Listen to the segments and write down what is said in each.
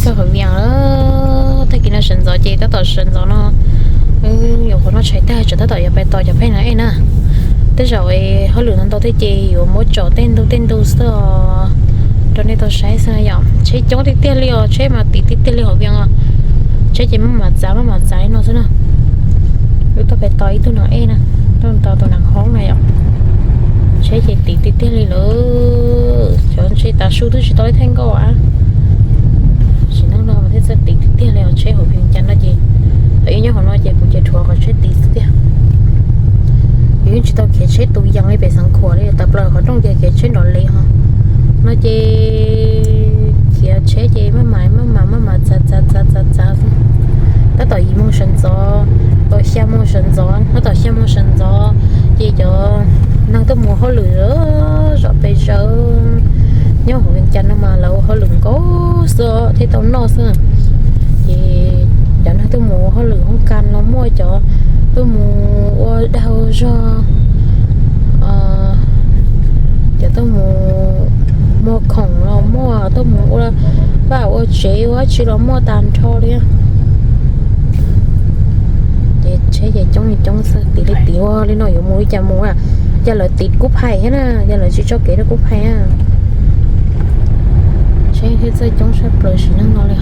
Txog Hauv Vias lawm, tag kis no sawv ntxov ces tab tom sawv ntxov no, yuav qhuav noj tshais tag tsam tab tom yuav pais tos cov pheej no ej na. Tej zaum hauj lwm ntau ntau thiab ces yuav muab tsom tej ntug tej ntug xwb os, rau nej tau saib xwb yom. Tsheb coob tiag tiag li os, tsheb mas tiv tiag tiag li Hauv Vias os. Tsheb ces maj mam txav maj mam txav li no xwb na. Wb tuaj pais tos ib tug no ej na, tuaj tos tus nas hoob na yom. Tsheb ces tiv tiag tiag li lawm, cov ntshe tav su twb tsis tau ib thaij nkauj a. Sim neej no mas thiaj txawj tiv tiag tiag li os, tsheb Hauv Vias Cas no ces, thaum ib nyob hauv no ces kuv ces rhuav qhov tsheb tiv tiag tiag. Yus yeej tsis tau khiav tsheb tus yees li pem Xeev Khuam li, tawm plaws qhov rooj ces khiav tsheb nrov lev ho. No ces khiav tsheb ces maj mam maj mam maj mam txav txav txav txav txav. Tab tom yim moo sawv ntxov, xya moo sawv ntxov, tab tom xya moo sawv ntxov ces cov neeg tuaj mus hauj lwm zom pes zaws nyob Hauv Vias Cas no mas lawv ua hauj lwm nkaus xwb thiaj tau noj xwb. Ces cov neeg tuaj mus ua hauj lwm hoob kas los muaj, cov tuaj mus ua dag ua zog, cov tuaj mus muag khoom los muaj, tuaj mus ua vaj ua tsev ua dab tsi los muaj tag nrho li. Ces tsheb ces coob li coob xwb, tiv li tiv ua li no yuav mus li cas mus a? Cas lawv tiv kub phais thiab na, cas lawv tsis tso kev rau kub phais a? Tsheb thiaj txawj coob sab plaws sim neej no li.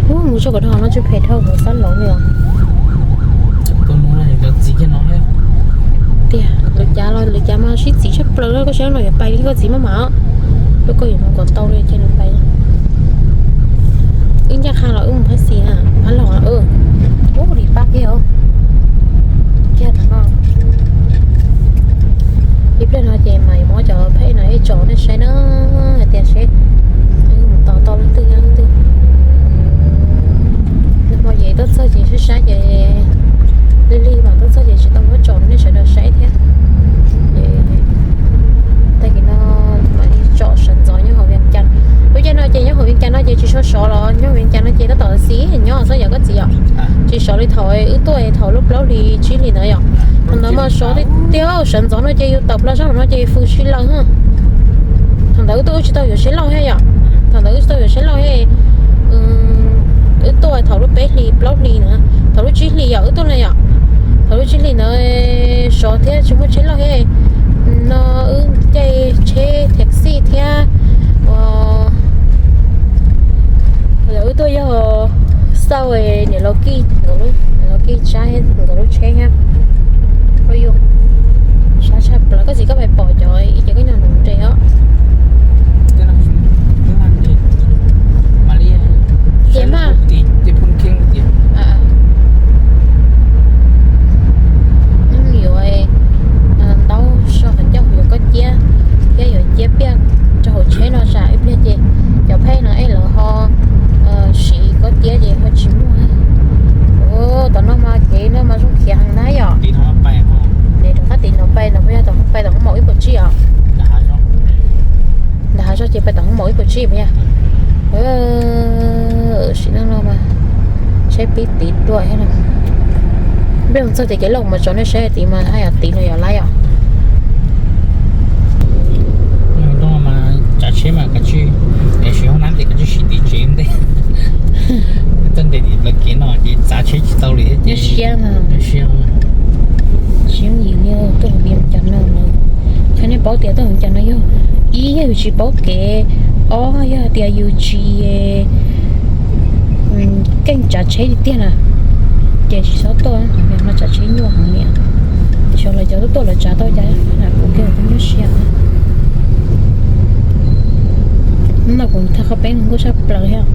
Ub, mus tso kom dhau no tsis phem dhau kuv xab laud li os. Tiag, lawv cav los lawv cav mas sib txiv sab plaws, koj saib no yuav pais li koj txiv maj mam, rau koj yuav mus kom tau li ces nws pais. Wb ncaj qha los wb mus phab xis na, phab laug. Ub, li pab kiag os. Kiag thaum no. Ib pliag no ces mas yuav muab cov pheej no ib tsom nej saib na, hais tias seb mus tos tau leej twg nyob leej twg. Nag hmo ces tuaj txog ces sab sab ces lig lig mas tuaj txog ces tsis tau muab tsom nej sawv daws saib thiab. Tag kis no mam li tsom sawv ntxov nyob hauv Vias Cas. Lub caij no ces nyob hauv Vias Cas no ces tsis sov sov los nyob hauv Vias Cas no ces tab tom xis nyob xwb yog koj txiv os. Tsis sov li thaum wb tuaj thaum lub plaub hlis tsib hlis ntawd yom. Thaum ntawd mas sov tiag tiag, sawv ntxov no ces yus tawm plaws sab hauv no ces fws si lawm. Thaum ntawd wb tuaj wb tsis tau yuav tsheb lauj thiab yom. Thaum ntawd wb tsis tau yuav tsheb lauj thiab. Wb tuaj thaum lub peb hlis plaub hlis na, thaum lub tsib hlis yom wb tuaj na yom. Thaum lub tsib hlis ntawd sov thiab tsis muaj tsheb lauj thiab. No wb caij tsheb taxi thiab. Ua, wb tuaj yog xauj niam laus Kij, laus Kij Tsab nkawd lub tsheb thiab. Ua yuj, sab tshaj plaws, koj txiv koj pais pom cov ib ce koj nyob nrug nres os. Ces mas, yuav ntaub so qhov ncauj yuav koj ciab, thiab yuav ciab piaj rau hauv tsheb no tsam ib pliag ces cov pheej no ej lawv ho siv koj ciab ces ho tsis muaj. Ua, tom no mas kev no mas zoo khiav heev na yom. Ces rov qab tim no pais no puas yog tom pais tom hoob maum ib puas tsib os? Nram hav zog ces pais tom hoob maum ib puas tsib puas yog? Sim neej no mas tsheb pib tiv dua thiab no. Peb mus txog tias cev loj mas tso nej saib tid mas haj yam tid no yog lawm yom. Tsav tsheb mas kav tsij, es siv hoob nab ces kav tsij siv tim tsev ntej. Txoj nres tim lawv kev no ces txav tsheb tsis tau li thiab ces siab. Siab yim li tuaj Vias Cas no lawm. Qhia nej paub tias tuaj Vias Cas no yog ib, yog yus tsis paub kev, ob, yog hais tias yus tsis keej tsav tsheb tiag tiag na, ces tsis txhob tuaj. Hauv Vias no tsav tsheb nyuaj heev li. Xyov lawv cov tuaj tuaj lawv tsav tau cas, kuv kiag kuv nyuaj siab. Hnub no kuv thaj qhov peb hluas nkauj tshaj plaws thiab.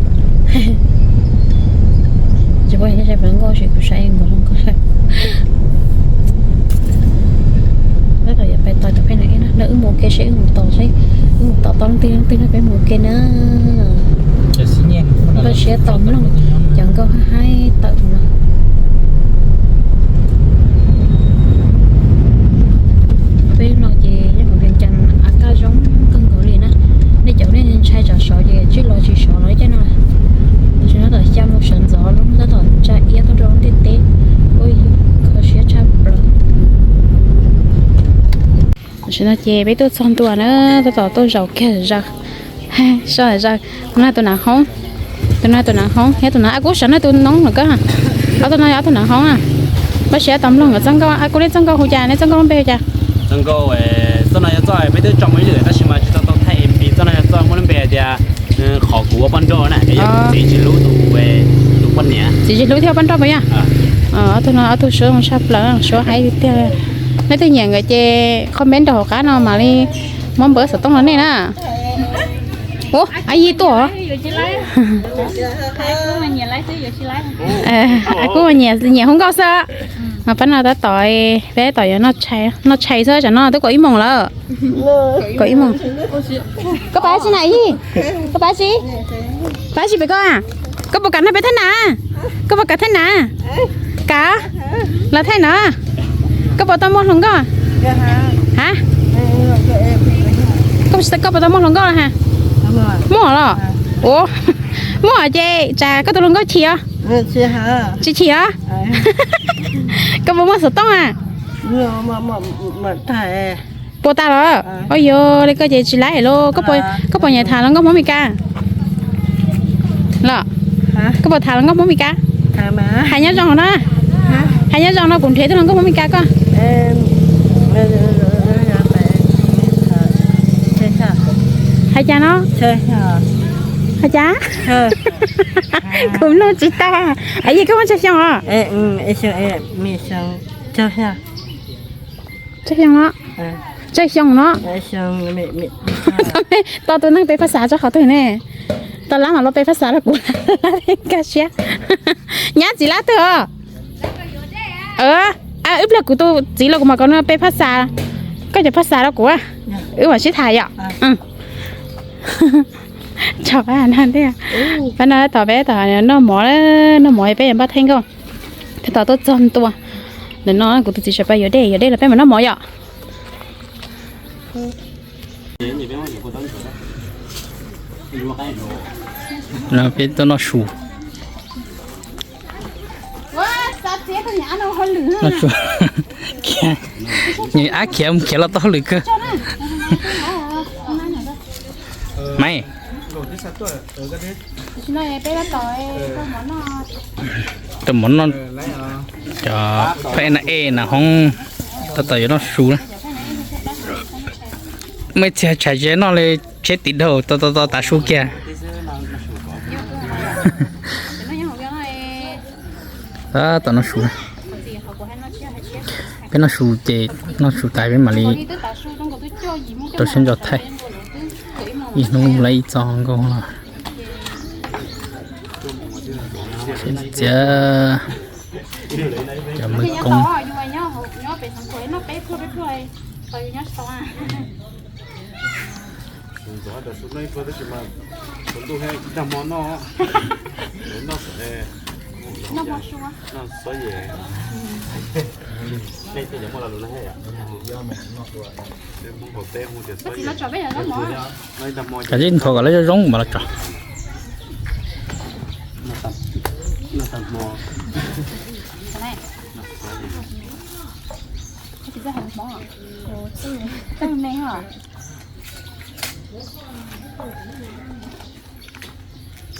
Tsis paub yog tshaj plaws nkauj sis kuv saib nkaus hluas nkauj. Tab tom yuav pais tos cov pheej no ib na, wb mus ua ke seb wb mus tos seb wb mus tos tau leej twg leej twg no peb mus ua ke na. Nkauj siab tos mloog cov nkauj haib tawm no. Peb no ces yeej hauv Vias Cas a kaj zoo kawg nkaus li na. Nej cov nej ntshai tsam sov ces tsij los tsis sov los ib caj no. Tam sim no tab tom xya moo sawv ntxov lub hnub tab tom ntsa iab tuaj rau lub ntiaj teb. Ua yuj, kho siab tshaj plaws. Tam sim no ces peb tuaj txog ntua na, tab tom tuaj zaum kiag zaws, soj zaws, no tus nas hoob. Tus no tus nav hoob thiab tus no, a kuv saib no tus noob no koj. Ob tug no yog ob tug nav hoob na. Koj siab tau mloog nkawd txoj nkauj, a kuv, nej txoj nkauj hu cas, nej txoj nkauj lub npe hu cas? Txoj nkauj, txoj no yog txoj peb twb tso mus ib lwm tab sis mas tsis tau tau thaij M V, txoj no yog txoj muaj lub npe hais tias qhov kuv ua poj nrauj na, yog txiv tsis hlub tus, tus poj niam. Txiv tsis hlub thiab ua poj nrauj puas yog? Ob tug no ob tug suab zoo tshaj plaws, suab haib tiag. Nej twg nyiam nkawd ces comment rau hauv qab no mam li muab npawb xov tooj rau nej na. Ua, a yig tuaj. A kuv nyiam, nyiam hu nkauj xwb. Mas pab no tab tom, peb tab tom yuav noj tshais xwb, tsam no twb kaum ib moos lawm. Kaum ib moos. Koj pab tsi na yig? Koj pab tsi? Pab tsi pem koj? Koj puas kam nrog peb thaij nas? Koj puas kam thaij nas? Kam. Los thaij na. Koj puas tau muaj hluas nkauj? Ha? Koj puas tau muaj hluas nkauj los ha? Muaj los? Ua, muaj ces tsam koj tus hluas nkauj chim os. Tsis chim os. Koj puas muaj xov tooj a? Puas tas los? Ua yog li koj ces tsis laib los. Koj puas nyiam tham hluas nkauj Hmoob Mes Kas los? Koj puas tham hluas nkauj Hmoob Mes Kas? Hais nyob zoo no. Hais nyob zoo no kuv nrhiav tus hluas nkauj Hmoob Mes Kas koj. Hais cas no? Hais cas? Kuv mloog tsis tau. Yog koj muaj tsawg xyoo os? Tsawg xyoo no? Tsawg xyoo no? Tau tus neeg pe phaj xav tso qhov twg ne? Tau lab mas los pe phaj xav rau kuv, lab nkag siab. Nyab txiv lab twg os? Wb plag kuv tus txiv los kuv mam kom nws pe phaj xav. Koj cov phaj xav rau kuv, wb mam sib tham yom. Tso pab no thiab. Pab no tab tom peb tab tom noj mov, noj mov peb yuav npaj thaij nkauj. Tab tom tuaj txog ntua. Ntawm no kuv tus txiv sawv pas yuav dej, yuav dej los peb mam noj mov yom. No peb tuaj noj su. Noj su. Nws ab khiav mus khiav los tau hauj lwm kawg. Maiv. Tus mov noj, cov phaj ej na, ej na hoob, tab tom yuav noj su na. Muaj ib txhia tshais tsis noj li, tsheb tim dhau, to to to tav su kiag. Tab tom noj su. Peb noj su ces noj su tas peb mam li rau siab ntso thaij. Ib hnub lawv ib txoj nkauj los. Txiav cov mws koob. Kav tsij nthuav kom lawv zoo zoo mam los tso.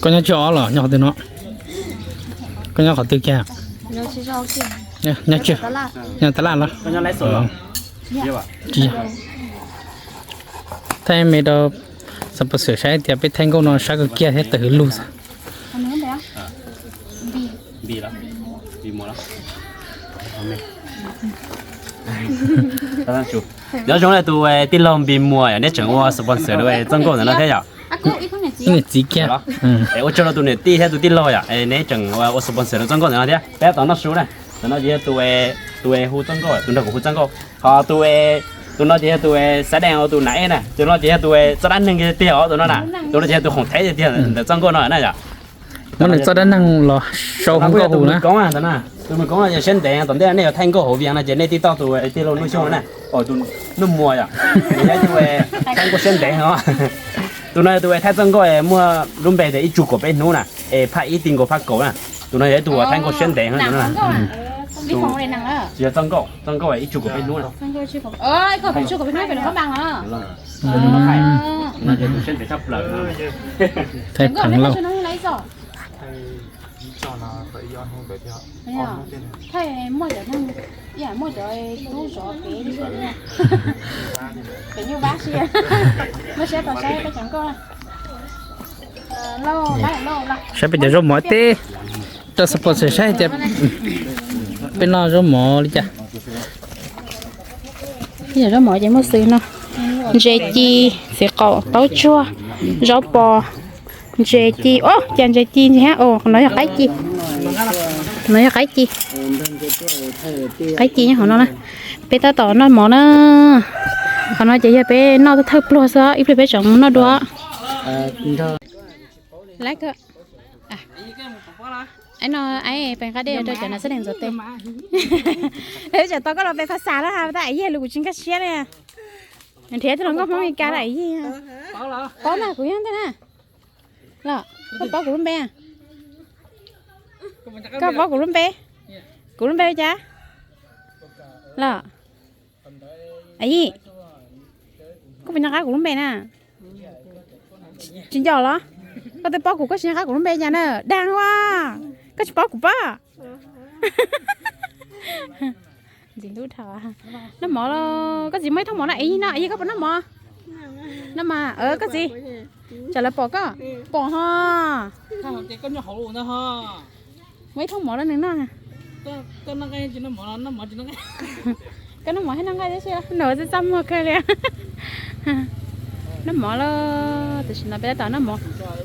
Koj nyob tsis ob los nyob qhov twg no? Koj nyob qhov twg kiag? Nyob tsis, nyob tab laj los? Tsis yog. Thaij me rau xab pas xwm saib tias peb thaij nkauj no sab kawg kiag thiab tawm hwv lug xwb. Nyob zoo na tus tij laug Npis Muas yom, neb tseem ua sponsor rau txoj nkauj ntawm no thiab yom? Niam txiv kiag. Ua tsaug rau tus niam tij thiab tus tij laug yom, neb tseem ua sponsor rau txoj nkauj ntawm no thiab. Peb tab tom noj su na. Tus no ces yog tus hu txoj nkauj, tus nrog kuv hu txoj nkauj. Ho tus, tus no ces yog tus xav dees ua tus nam ej na, tus no ces yog tus txoj dab neeg tiag tiag os, tus no na. Tus no ces yog tus khoom thev tiag tiag ntawm txoj nkauj no na yom. Muab nws txoj dab neeg los sau hauv nkauj hu na. Tus mws koob yog siab ntev, tom ntej nej yuav thaij nkauj hauv Vias no ces nej tib toj tus tij laug Nuj Xyooj na, tus Nuj Muas yom, nws yog tus thaij nkauj siab ntev os. Tus no yog tus thaij txoj nkauj muaj lub npe tias ib tsug kaum peb hnub na, es phaj ib ti nkaus phaj kaum na. Tus no yog ib tug thaij nkauj siab ntev. Tsis yog txoj nkauj, txoj nkauj ib tsug kaum peb hnub na. Thaij pheev lauj. Thaij pheev lauj. Thaij muaj cov neeg, ib yam muaj cov tub zov pem, pem nyuj vab si, muaj siab tau saib peb cov nkauj. Saib peb cov zaub mov teb, rau support saib tias peb noj zaub mov li cas. Peb cov zaub mov ces muaj xws no: ntses ci, txiv qaum, taub tsuag, zaub pos, ntses ci, o, cas ntses ci ntses, o, qhov no yog qaib ci, qhov no yog qaib ci, qaib ci nyob hauv no na. Peb tab tom noj mov na. Qhov no ces yog peb noj thawj pluag xwb, ib pliag peb tseem mus noj dua. Lawv no, peb nqa dej rau cov no xwb, neeg ntxuav tes. Tsam tau koj los pem phas xas na, tab yog lus kuv tsis nkag siab li. Nrhiav tij laug nkauj Hmoob Mes Kas lawm yig. Paub na, kuv yog ntej na. Los, koj paub kuv lub npe? Koj paub kuv lub npe? Kuv lub npe hu cas? Los, yig, koj puas nco qab kuv lub npe na? Tsis nco los? Koj twb paub kuv, koj tsis nco qab kuv lub npe cas na? Dag ua, koj tsis paub kuv pob? Ntxim hlub dhau. Noj mov los koj txiv, muaj ib thooj mov na, yig no, yig koj puas noj mov? Noj mas, koj txiv, tsam lawv pom koj, pom ho. Muaj ib thooj mov rau nws noj. Koj noj mov thiab noj nqaij tib si, nws txaj txaj muag kawg li. Noj mov los tam sim no peb tab tom noj mov.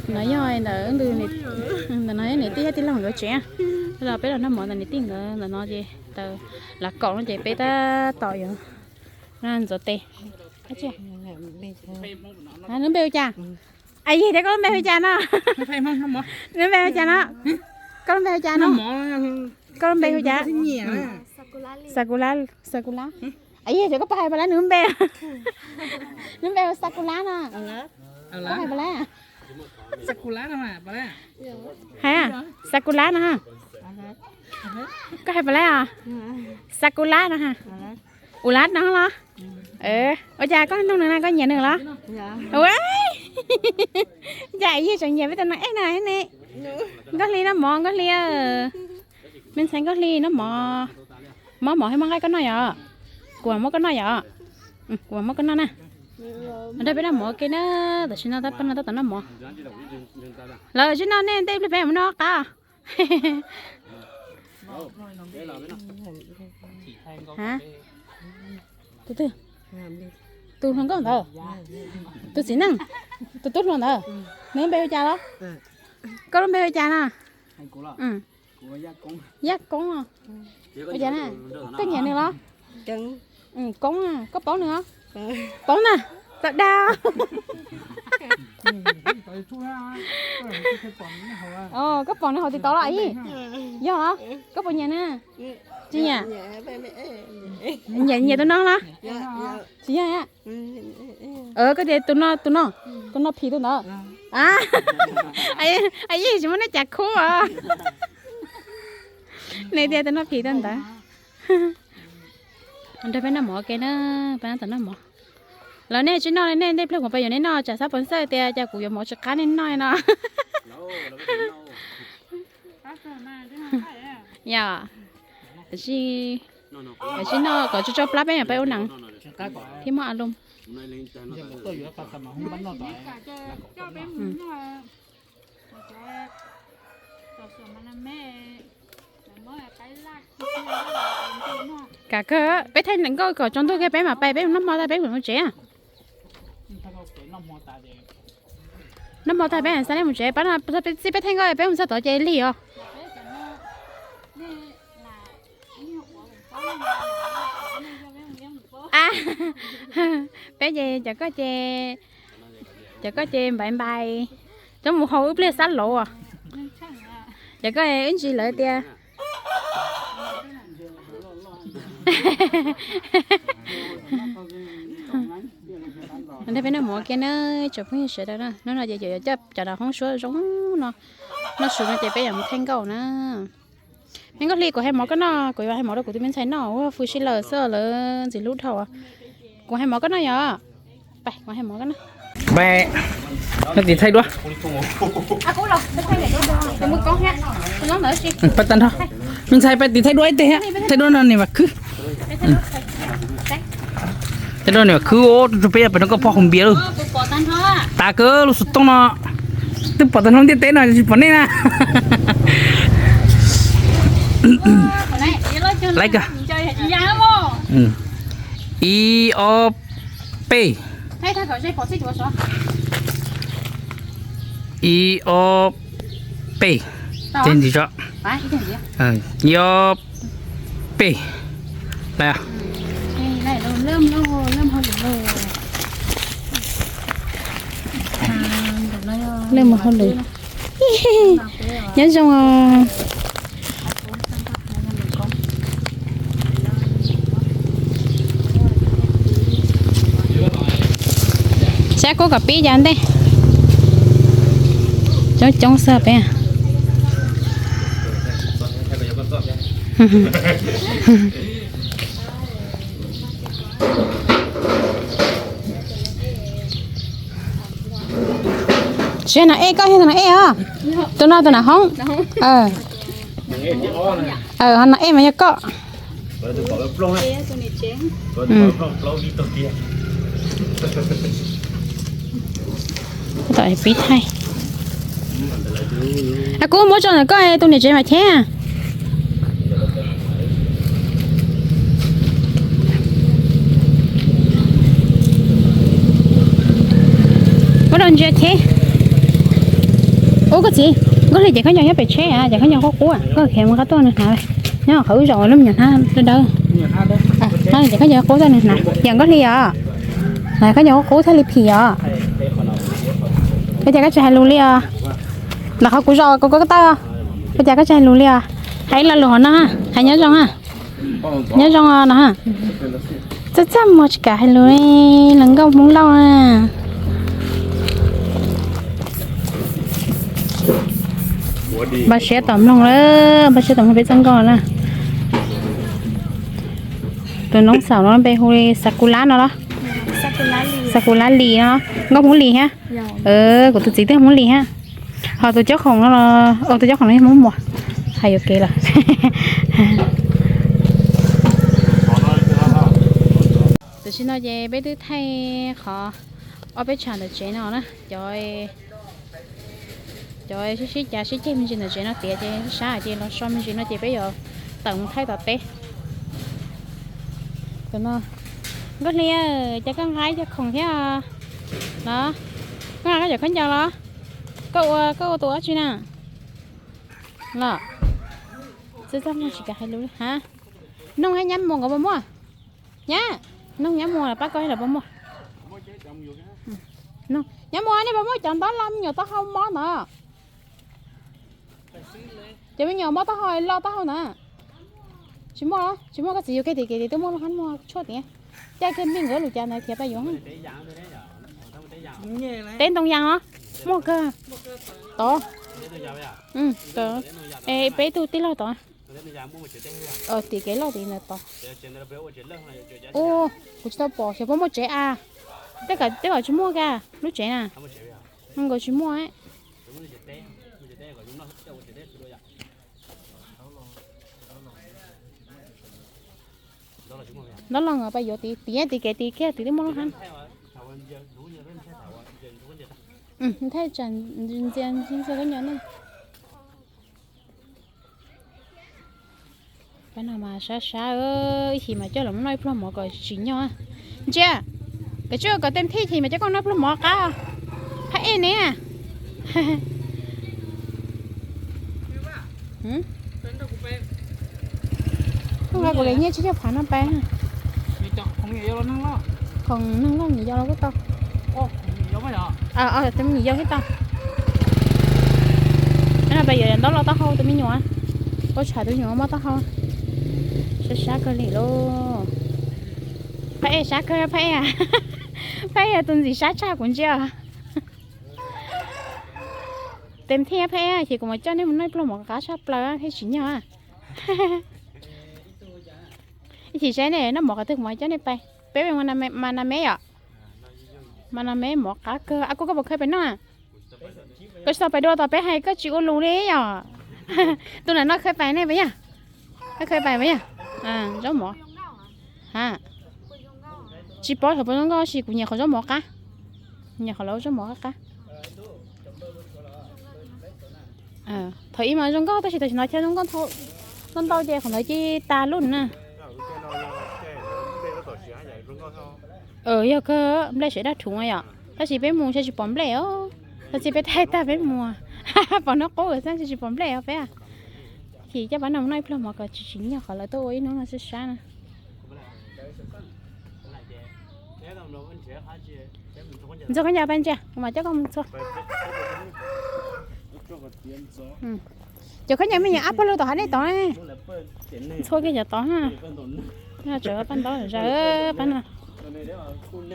No yog ntawm, ntawm no niam tij thiab tij laug nkawd tsev. Los peb los noj mov ntawm niam tij nkawd ntawm no ces tau lam kaum no ces peb tab tom yuav ntxuav tes. Nws lub npe hu cas? Yig tias koj lub npe hu cas no? Nws lub npe hu cas no? Koj lub npe hu cas no? Koj lub npe hu cas? Sakula, Sakula. Yig tias koj puas hais pas lab nws lub npe? Nws lub npe hu Sakula no. Koj hais pas lab? Hais, Sakula no. Koj hais pas lab os? Sakula no. Ula no los? Ua cas koj nug nws na, koj nyiam nws los? Cas yig tseem nyiam peb tus no ej na ne? Nkauj Hli noj mov, Nkauj Hli, me ntxhais Nkauj Hli noj mov. Muab mov thiab muab nqaij koj noj yom? Kuv muab koj noj yom? Kuv muab koj noj na. Nrog peb noj mov ua ke na, tam sim no tab peb no tab tom noj mov. Lawv tsis noj nej ntej pliag peb mus noj qab. Tus twg? Tus hluas nkauj ntawd, tus txiv neej, tus tub hluas ntawd, nws lub npe hu cas los? Koj lub npe hu cas no? Yaj Koob. Ua cas na? Koj nyiam nws los? Koob, koj paub nws os? Paub na, tau dag. Koj pom nws hauv TikTok los yig? Yog los? Koj puas nyiam nws? Tsis nyiam? Nyiam, nyiam tus no los? Tsis yog. Koj tias tus no, tus no, tus no phim tus ntawd. Yig tsis muaj nej cas khub os. Nej tias tus no phim tus ntawd. Nrog peb noj mov ua ke na, peb tab tom noj mov. Los nej tsis noj, nej ntej pliag kuv pab yuav nej noj, tsam xab pov xawj tias cas kuv yuav mov tsis qab nej noj no. Yog, tsis noj kom tso tso plab peb mam pab ua nees thiab muab a loo. Kam kawg, peb thaij nkauj kom tsaus ntuj kiag peb mam pais, peb mus noj hmo tag peb mam mus tsev. Noj hmo tag peb xa nej mus tsev, pab no txij peb thaij nkauj peb mus txog tod ces lig os. Peb ces cov koj ces, cov koj ces npais npais, cov mus haus wb pliag xab lauv. Cov koj wb ntsis lawv tias. Nrog peb noj mov ua ke na, tsoom phooj ywg sawv daws na. Hnub no ces yuav coj cov dav hoob suab zoo no, noj su no ces peb yuav mus thaij nkauj na. Me Nkauj Hli, kuv hais mov koj noj, kuv yuav hais mov rau kuv tus me ntxhais noj, ua fws sij lawm xwb lawv ntxim hlub dhau. Kuv hais mov koj noj yom? Pais, kuv hais mov koj noj. Pais, pais tim thaij duab. Pais tag nrho. Me ntxhais pais tim thaij duab ib teg, thaij duab no niam vam khwb. Thaij duab niam vam khwb, rau peb pais nrog koj phob hauv npias lauj. Tas kawg lub xov tooj no. Twb pom tag nrho ntiaj teb no tsis pom nej na. Laib kawg. Ib ob peb. Ib ob peb. Ces ntxiv tso. Ib ob peb. Lawm. Lawm mus hauj lwm. Nyob zoo os. Sab kub kom pib cas ntej. Coob coob xwb peb. Siab no ej, koj yog tus no ej os. Tus no tus nam hoob. Ho no ej mas yog koj. Tom pib thaij. Kuv muab tso ntawm koj tus niam tsev mas cheb. Muab rau ntsia cheb. Ub koj txiv, Nkauj Hli ces khaub ncaws nyob pem tsheb, ces khaub ncaws qub qub, koj khiav mus qab tuaj nws hnav. Nyob qhov wb zaum lub me nyuam hnab dawb dawb. Ces khaub ncaws qub tuaj nws hnav, yog Nkauj Hli os. Khaub ncaws qub qub thiaj li phim os. Ua cas koj tsis hais lus li os? Ntawm qhov kuv zaum kuv koj tawj, ua cas koj tsis hais lus li os? Hais ib lo lus hauv no, hais nyob zoo. Nyob zoo no. Txaj txaj muag tsis kam hais lus li, los nkauj Hmoob Lauj. Npaj siab tos mloog lawm, npaj siab tos mloog peb txoj nkauj na. Tus noob xaum no npe hu li Xakulab no los? Xakulab Lis no, nkauj Hmoob Lis thiab. Kuv tus txiv twb Hmoob Lis thiab. Ho tus cob khoom no los, tus cob khoom no yog Hmoob Muas. Hais yuam kev lawm. Tam sim no ces peb twb thaij qhov ob peb tsha ntawm tsev no na, cov, cov sib sib cav sib ceg me ntsis ntawm tsev no tiav ces sab ces los so me ntsis no ces peb yuav tawm mus thaij tom teb. Tus no, Nkauj Hli, cas koj nqa ib co khoom thiab los? Koj nqa koj cov khaub ncaws los? Koj ua, koj ua tus dab tsi na? Los, txaj txaj muag tsis kam hais lus li ha. Noog thiab Nyab Muas nkawd puas muaj? Nyab, noog Nyab Muas pab koj thiab lawv puas muaj? Nyab Muas, nej puas muaj cov ntaub loj me nyuam taub hau mob ntawd? Cov me nyuam mob taub hau loj taub hau na. Tsis muaj, tsis muaj, koj txiv yus kiag tim kev twb muaj lub hab muag tshuaj tiag. Caij kiag npij nkawd lub cas ntawd khiav pab yuav. Teb ntoo yas os, muaj kawg. Tod. Peb tug tij laug tod. Tim kev loj tim ntawd tod. Kuv tsis tau pom xyov puas muaj tsev a. Tej kom tsis muaj ka, lub tsev na. Nkaus tsis muaj. Ntaub loj pab yuav tim, tim, tim kev tim kiag tim twb muaj lub hab. Nthaij tsam ntxias ntxias koj nyo ne. Pab no mas sab sab, ib chim mas coj los noj ib pluag mov kom tsim nyog. Ntsia, koj tsuas kom tes thij chim mas coj koj noj pluag mov qab. Phaj ej ne. Koj nqa kuv daim nyiaj tsib caug phav no pab. Khoom neeg loj nyiam yau los kuj tau. Tus me nyuam yau thiab tau. No pab yuav ntaub loj taub hau tus me nyuam. Ua tsham tus nyuam mob taub hau. Sab sab kawg li lauj. Phaj ej sab kawg, phaj ej, phaj ej tus ntxim sab tshaj kuv ntsia. Tes thij phaj ej, ces kuv mam coj nej mus noj ib pluag mov qab tshaj plaws thiaj tsim nyog. Ib chim saib nej noj mov qhov twg kuv mam coj nej pais. Peb mas na me yom. Mas no me mov qab kawg. A kuv, koj puas khaws pais noj? Koj tsis tau pais dua tom peb hais koj tsis ua lus li yom. Tus nam no khaws pais ne puas yog? Koj khaws pais puas yog? Zaub mov. Ha, tsis paub thaum puas zoo nkauj, tab sis kuv nyiam qhov zaub mov qab. Nyiam qhov lawv zaub mov qab qab. Thaum ub mas zoo nkauj, tab sis tam sim no cas zoo nkauj ntau ntau ces qhov ntawd cia tas lub na. Yog kawg, nplej sawv daws dhuv yom, tab sis peb mus saib tsis pom nplej os. Txog txij peb thaij tag peb mus, pom hnub qub xwb tsis pom nplej os peb. Ces coj pab no mus noj ib pluag mov kom tsis tsim nyog qhov lawv tuaj ua ib hnub no sab sab na. Ntxhua khaub ncaws pab ntsia, kuv mam coj koj mus ntxhua. Cov khaub ncaws me nyuam ab pag lug tom hav dej tod. Ntxhua kiag cov tod na. Tseem pab ntaub zam pab no.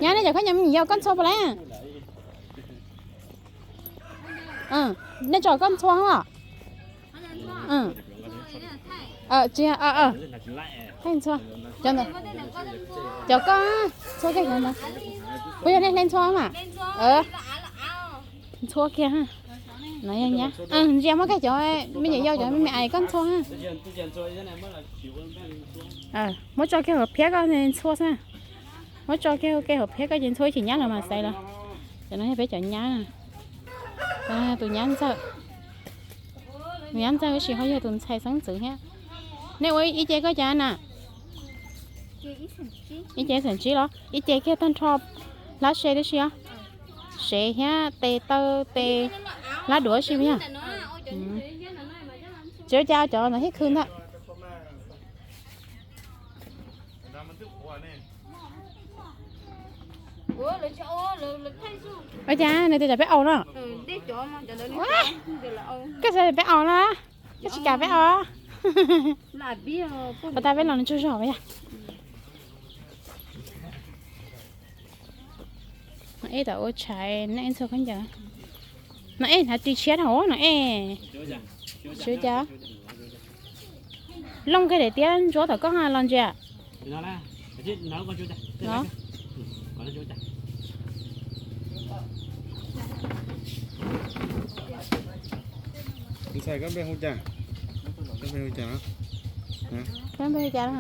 Nyab, nej cov khaub ncaws me nyuam yau koj ntxhua puas lawm? Nej tso koj ntxhua os. Tsis, thaij ntxhua. Cov koj ntxhua kiag cov ntawd. Puas yog nej hle ntxhua mas? Ntxhua kiag. No yog nyab. Ntsia muab kiag cov me nyuam yau cov me me ais koj ntxhua. Muab tso kiag hauv phiab koj ntxhua xwb. Muab tso kiag ua ke hauv phiab koj ces ntxhua ib chim nyab los mas xaiv los. Cov no yog peb cov nyab. Tus nyab ntxawg, tus nyab ntxawg tab sis ho yog tus ntxhais xeeb ntxwv thiab. Nej ua ib ce koj cas na? Ib ce xeem tsib los ib ce kiag tag nrho hlab se tib si os. Sev thiab tes taw tes hlab duav si puas yog? Tsis ua cas, cov ntawd thiab khw ntag. Ua cas nws tias peb aus no? Koj xav peb aus no, koj tsis kam peb aus. Ua tas peb los nws tsaug zog yog. No es tam ua tshais, no es ntxhua khaub ncaws. No es hnav ris tshiab dhau no es. Sib cas looj kiag daim tiab ntsuab tom koj los ntsia. Ntxhais, koj npe hu cas? Koj npe hu cas? Koj npe hu cas?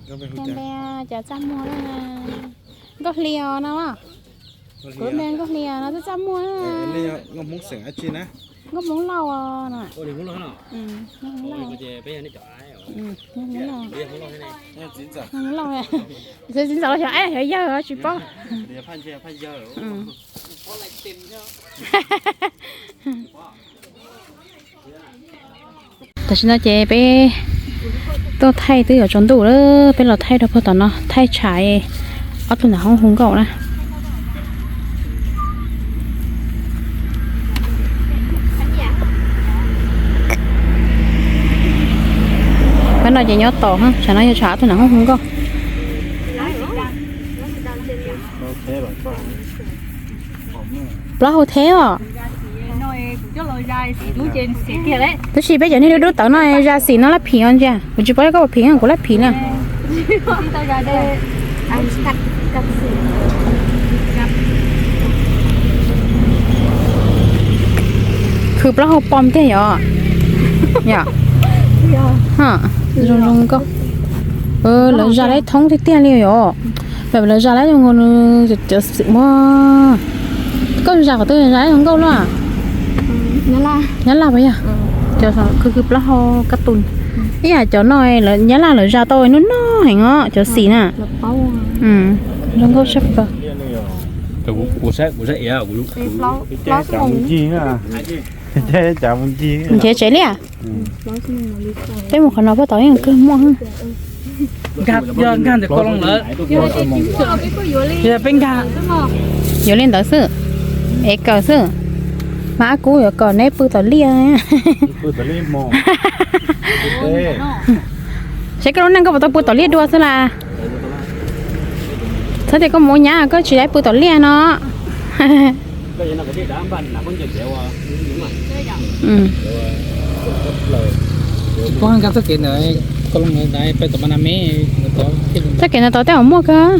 Koj npe cas txaj muag na? Nkauj Hli os no. Kuv npe Nkauj Hli os no twb txaj muag na. Nkauj Hmoob xeem dab tsi na? Nkauj Hmoob Lauj os no. Nkauj Hmoob Lauj. Txiv ntxawm los xyov ab xyov yawg tsis paub. Tam sim no ces peb tuaj thaij twb yuav tsaus ntuj lawm, peb los thaij rau puag tom no, thaij tsham ob tug nam hoob hu nkauj na. Pab no ces nyob tom, tsam no yog tsam ob tug nam hoob hu nkauj. Plaub hau theb os. Tab sis peb cov niag dub dub tawv no zam xim no lab phim os ntsia. Kuv tsis paub yog koj puas phim, kuv lab phim na. Khwv plaub hau pom tiag yom. Yom. Zoo zoo nkauj. Lawv zam lawv thoob tiag tiag li yom. Lawv zam lawv zoo nkauj, cov xim muag. Koj zam qhov twg zam zoo nkauj luaj? Nyab Laj puas yog? Cov khwv khwv plaub hau kab tus. Ib yam cov no Nyab Laj lawv zam tau nub no heev os cov xim na. Zoo nkauj sab plaws. Nrhiav tsev liaj. Peb mus qhov no puag tom yeej kawg muaj. Yog nkag ntawm ko loo lawm. Yog peb nkag. Yuav li ntawd xwb. Es kawm xwb. Mas ab kub yuav kom neb pw tom liaj. Saib koj lub neej koj puas tau pw tom liaj dua xwb las. Txhob tias koj mus ua nyab koj tsis laib pw tom liaj no. Txoj kev ntawd tod tej zaum muaj kawg.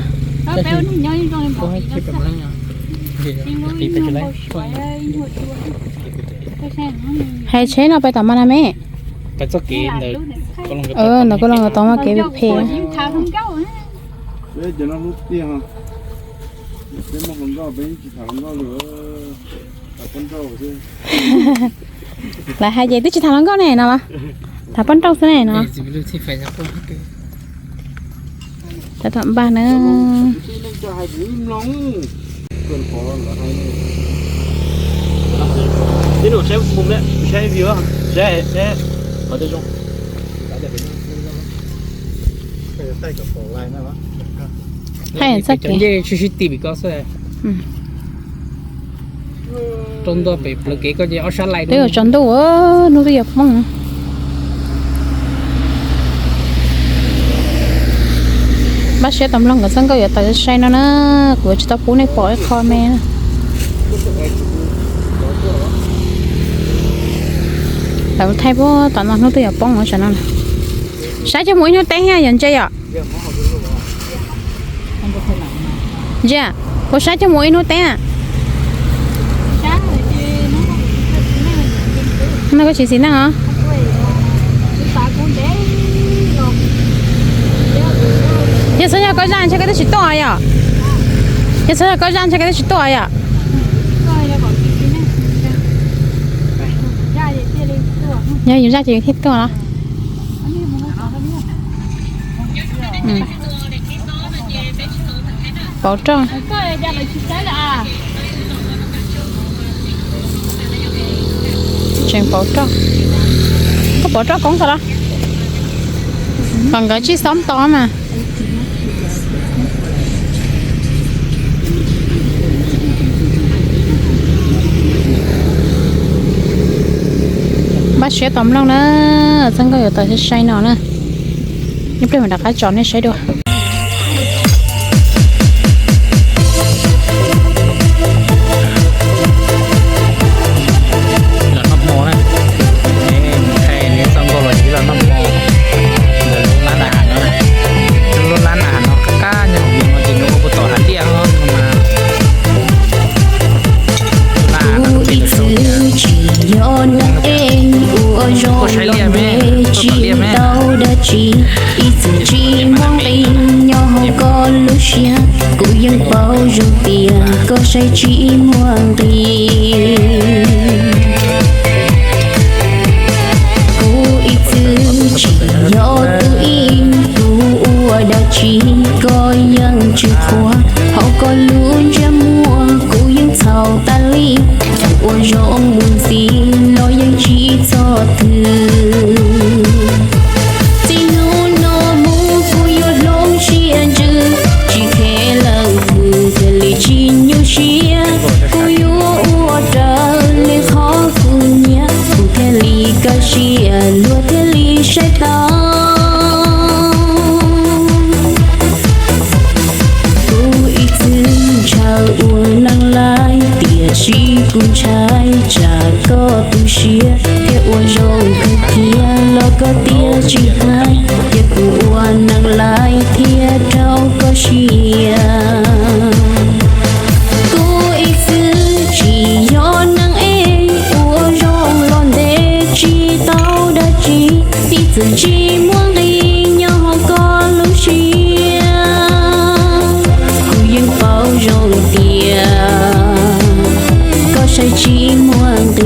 Hais tsheb no pais tom mas na me. Ntawm koj los nkawd tau mas kev phem. Lawv hais ces twb tsis tham hluas nkauj ne no los? Tham poj nrauj xwb ne no. Tab tom npaj na. Thaij txoj kev. Rau ntua pem plawv kev koj ces ob sab lais. Twb yuav tsaus ntuj, hnub twb yuav poob. Npaj siab tos mloog nkawd txoj nkauj yuav tawm sai no na, kuv yuav tsis tau pub nej pom ib qho me. Lawv thaij puag tom no hnub twb yuav poob tsam no. Saib coj mus ib hnub teb thiab yog ntse yom? Ntsia, puas saib coj mus ib hnub teb? No koj tsis xis neej os. Yog txhob yog koj zaj ntshe koj twb tsis tuaj yom? Yog txhob yog koj zaj ntshe koj twb tsis tuaj yom? Yog yus zaj ces yus thiaj tuaj los. Pauv roj. Tseem pauv roj. Koj pauv roj koob tau los? Kom nkawd tsij xob to mas. Npaj siab tos mloog na, txoj nkauj yuav tawm sai sai no na. Ib pliag mam rov qab tsom nej saib dua. Lawv noj hmo na, es mus thaij nws txoj nkauj los yog los noj hmo ntawm lub lab naj has no. Lub lab naj has no qab qab nyob hauv no ces nws ua puag tom hav liaj no mas. Kuv ib txwm tsis yog neeg ua zoo los ntev tsis tau dab tsi, ib txwm tsis muaj nqis nyob hauv koj lub siab, kuv yeej paub zoo tias koj saib tsis muaj nqis. Kuv ib txwm tsis yog tus ib tug ua dab tsi, koj yeej tsis qhuas, hauv koj lub ntsej muag kuv yeej txhaum tas li. Txawm ua zoo mus ntxiv los yeej tsis txog twg. Txij hnub no mus kuv yuav hloov siab ntsws, tsis qhia leej twg thiaj li tsis nyuaj siab. Kuv yuav ua raws li qhov kuv nyiam, kuv thiaj li kaj siab, luag thiaj li saib tau. Kuv ib txwm ntshaw ua neeg laij, tiam sis kuv ntshai tsam koj tu siab thiab ua zoo kawg kiag los koj tias tsis hais, cia kuv ua neeg laij thiab rau koj siab. Kuv ib txwm tsis yog neeg ua zoo los ntev tsis tau dab tsi, ib txwm tsis muaj nqis nyob hauv koj lub siab. Kuv yeej paub zoo tias koj saib tsis muaj nqis.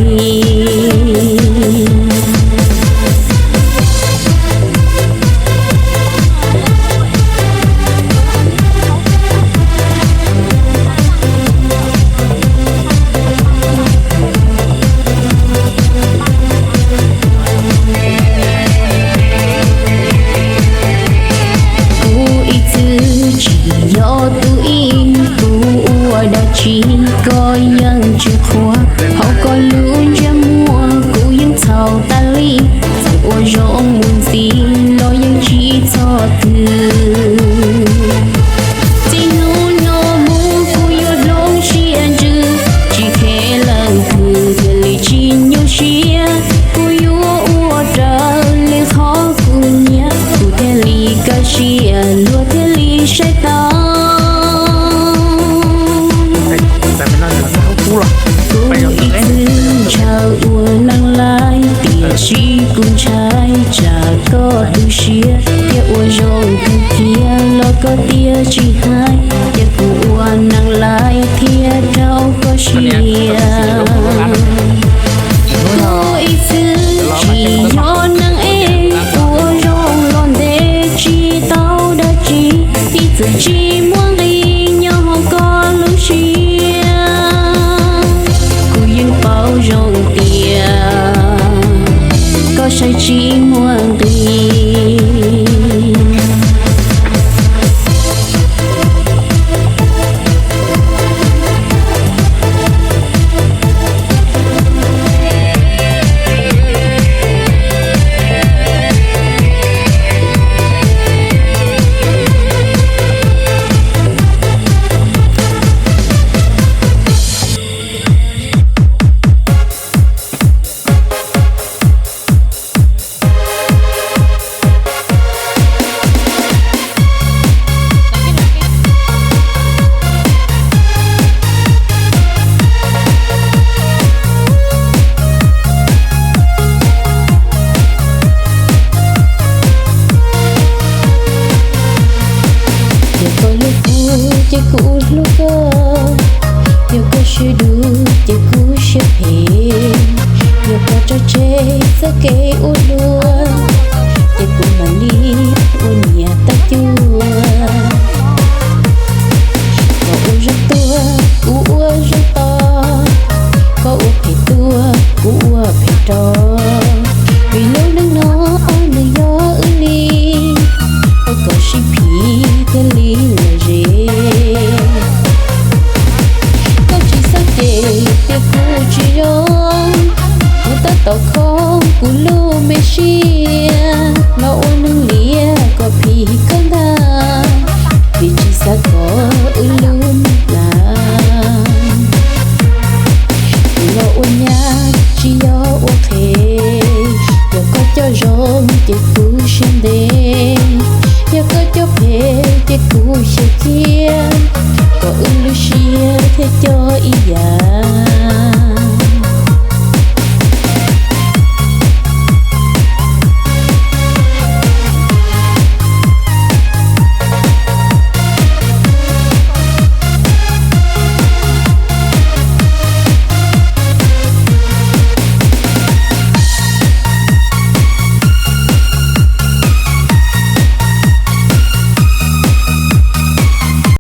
Tab sis kuv ntshai tsam koj tu siab thiab ua zoo kawg thiab los koj tias tsis hais, ces kuv ua neeg laij thiab rau koj siab. Kuv ib txwm tsis yog neeg es ua zoo los ntev tsis tau dab tsi, ib txwm tsis muaj nqis nyob hauv koj lub siab. Kuv yeej paub zoo tias koj saib tsis muaj nqis. Yog koj hlub kuv ces kuv hlub koj, yog koj siab dub ces kuv siab phem, yog koj tso tseg txoj kev ua luaj, ces kuv mam li ua niam tab cuab. Koj ua zoo tuag kuv ua zoo to, koj ua phem tuag kuv ua phem rov, vim lub neej no nws yog wb li, ua kom sib phim thiaj li lom zem. Koj tsis xav ces tias kuv tsis zoo, kuv tab tom kho kuv lub me siab los ua neeg liam kom phim koj ntag, vim tsis xav kom wb lub neej plam. Kuv los ua nyab tsis yog ua qhev, yog koj coj zoo ces kuv siab ntev, yog koj coj phem ces kuv xyaw cia, kom wb lub siab thiaj coj ib yam.